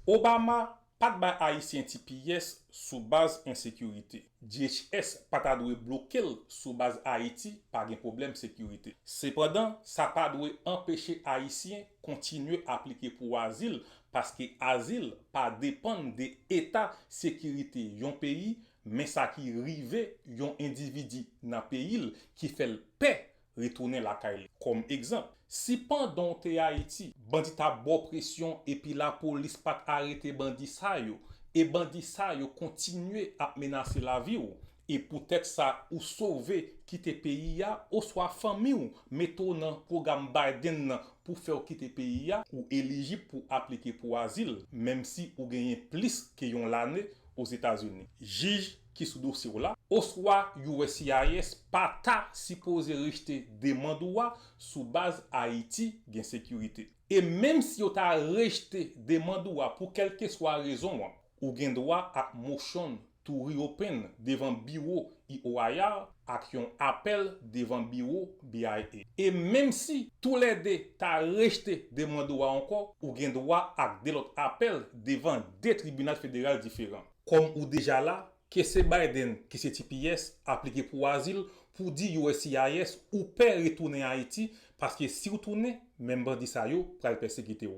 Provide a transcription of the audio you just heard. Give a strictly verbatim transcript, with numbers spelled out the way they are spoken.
Obama pa t bay Ayisyen T P S sou baz ensekirite. D H S pa ta dwe bloke l sou baz Ayiti pa gen pwoblèm sekirite. Sepandan, sa pa dwe anpeche Ayisyen kontinye aplike pou azil, paske azil pa depann de eta sekirite yon peyi, men sa ki rive yon endividi nan peyi l ki fè l pè retounen lakay li. Kòm egzanp, si pandan w te Ayiti, bandi t ap ba w presyon epi lapolis pa t arete bandi sa yo, e bandi sa yo kontinye ap menase lavi w, e poutèt sa ou sove kite peyi a, oswa fanmi w mete w nan pwogram Biden nan pou fè w kite peyi a, ou elijib pou aplike pou azil, menm si ou genyen plis ke yon lane Ozetazini. Jij ki sou dosye w la, oswa U S C I S pa ta sipoze rejte demann ou a sou baz Ayiti gen sekirite. E menm si yo ta rejte demann ou a pou kèlkeswa rezon an, ou gen dwa ak motion to reopen devan biwo E O I R ak yon apèl devan biwo B I A. E menm si toulède ta rejte demann ou a ankò, ou gen dwa ak de lòt apèl devan de tribinal federal diferan. Kòm ou deja la, ke se Biden, ke se T P S, aplike pou azil, pou di U S C I S ou pè retounen Ayiti, paske si w tounen, menm bandi sa yo pral pèsekite w.